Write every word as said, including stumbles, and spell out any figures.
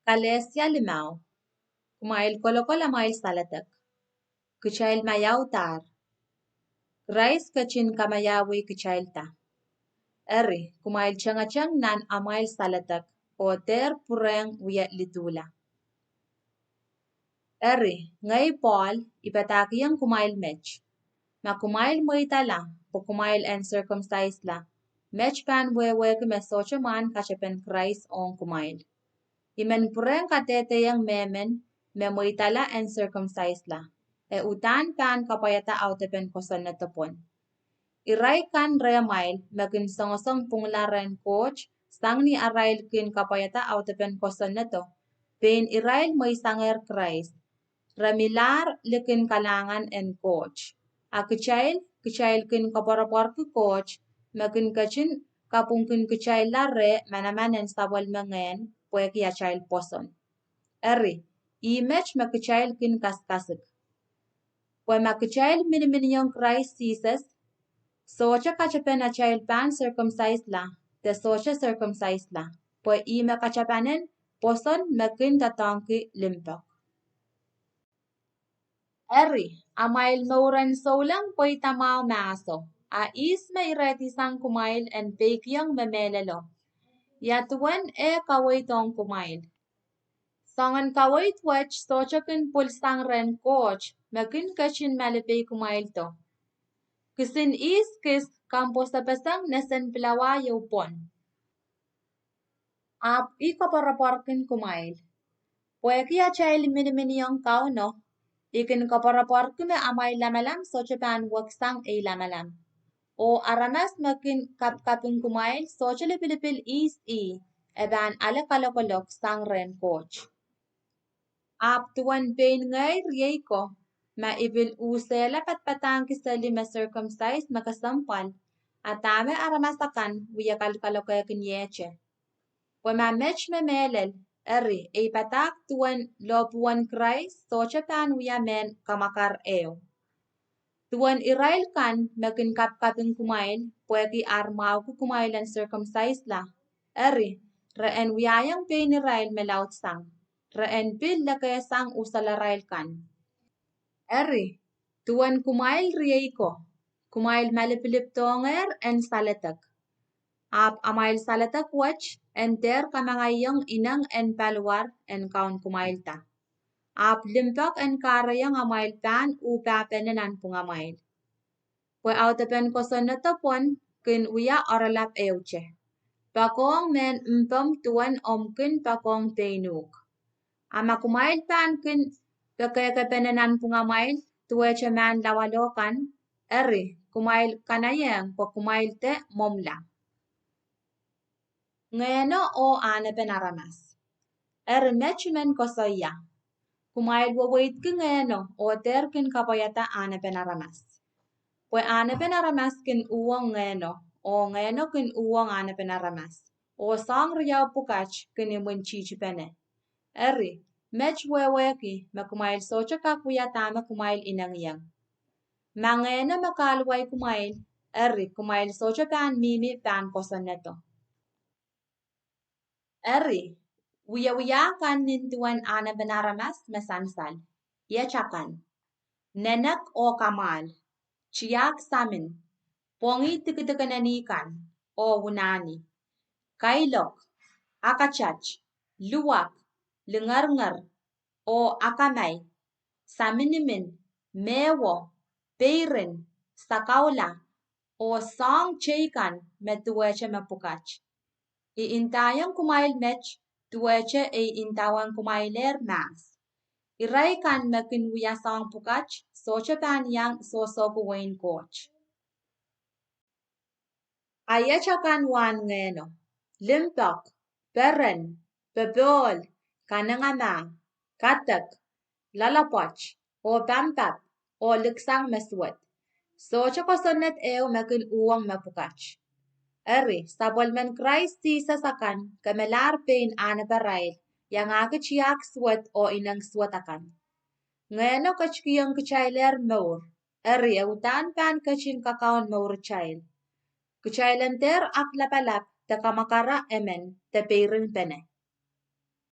Kalesia limau. Kumwail kolokol amwail saledek. Kitail maiaudahr. Krais ketin kamaiauwih kitailda. Eri, kumwail tengeteng nan amwail saledek, oh dehr pwurehng wie liduhla. Eri, ngehi Pohl, I padahkihong kumwail met: Ma kumwail mweidala, pwe kumwail en sirkumsaisla, met pahn wehwehki me sohte mwahn katepen Krais ong kumwail. I men pwurehng kadehdehiong mehmen me mweidala en sirkumsaisla, e uhdahn pahn kapwaiada audepen kosonnedo pwon. Irail kan rehmwail me kin songosong pwungla rehn Koht sang ni arail kin kapwaiada audepen kosonnedo, pein irail mweisangehr Krais, re milahr likin kalahngan en Koht. A kitail, kitail kin koapworopworki Koht, me kin ketin kapwungkinkitailla reh manaman en sapwellime ngehn pwehki atail pwoson. Eri, ih met me kitail kin kasikasik. Pwe ma kitail miniminiong Krais Sises, sohte katepen atail pahn sirkumsaisla, de sohte sirkumsaisla, pwe ih me katepen en pwoson me kin doadoahngki limpoak. Eri, amwail mour en souleng pweida mwahu mahso, a ihs me irehdihsang kumwail en peikiong me mehlelo? Ia duwen eh kaweid ong kumwail? Soangen kaweid wet sohte kin pwilsang rehn Koht, me kin ketin malipei kumwaildo. Kisin ihs kis kampwosepeseng nesen pilawa ieu pwon. Ahpw I koapworopworkin kumwail, pwehki atail miniminiong Kauno, I kin koapworopworki me amwail lamalam sohte pahn weksang ei lamalam. Oh aramas me kin kapikaping kumwail sohte lipilipil ihs ih, e pahn ale kalokolok sang rehn Koht. Ahpw duwen pein ngehi riei ko, ma I pil usehla padapadahngki seli me sirkumsais me kesempwal, a dahme aramas akan wie kalkalokehkiniehte? Pwe ma met me mehlel, eri, ei padahk duwen lohpwuwen Krais sohte pahn wia mehn kamwakar ehu. Duwen irail kan me kin kapikaping kumwail pwehki ar mwahuki kumwail en sirkumsaisla, eri, re en wiahiong pein irail me laudsang, re en pil lekehsang usalarail kan. Eri, duwen kumwail riei ko, kumwail malipilipdohngehr en saledek. Ahpw amwail saledek wet en dehr kamangaiong ineng en paliwar en kaun kumwailda. Ahpw limpoak en kahrehiong amwail pahn uhpahpene nanpwungamwail. Pwe audepen kosonnedo pwon kin wia oaralap ehute: poakohng mehn mpomw duwen omw kin poakohng pein uhk. A ma kumwail pahn kin pekehkepene nanpwungamwail duwehte mahn lawalo kan, eri, kumwail kanaiehng pwe kumwail de mwomwla. Ngehno oh Ahnepen Aramas. Eri, met I men koasoia: Kumwail weweidki Ngehno oh dehr kin kapwaiada ahnepen aramas. Pwe ahnepen aramas kin uhwong Ngehno, oh Ngehno kin uhwong ahnepen aramas, oh soahng riau pwukat kin imwintihtipene. Eri, met wehwehki me kumwail sohte kak wia dahme kumwail inengieng. Ma Ngehno me kahluwa kumwail, eri, kumwail sohte pahn mihmi pahn kosonnedo. Eri, wiewia kan nin duwen ahnepen aramas me sansal, iet akan: nenek oh kamwahl, tiahk samin, pwongih dikedik en eni kan oh unani, kailok, akatat, luwak, lingeringer, oh akamai, saminimin, mehwo, peirin, sakaula, oh soahng teikan me duwehte me pwukat. I ndaiong kumwail met duwehte ei ndawehng kumwailehr mahs. Irail kan me kin wia soahng pwukat sohte pahn iang sohsohki wehin Koht. A iet akan wahn Ngehno: limpoak, peren, popohl, kanengamah, kadek, loalopwoat, oh pampap, oh liksang me suwed. Sohte kosonned ehu me kin uhwong me pwukat. Eri, sapwellimen Krais Sises akan kemelahr pein ahneparail, iangahki tiahk suwed oh ineng suwed akan. Ngehno ketikihong kitailehr mour, eri e uhdahn pahn ketin kakaun mouritail. Kitail en dehr aklapalap de kamwakara emen de peirinpene.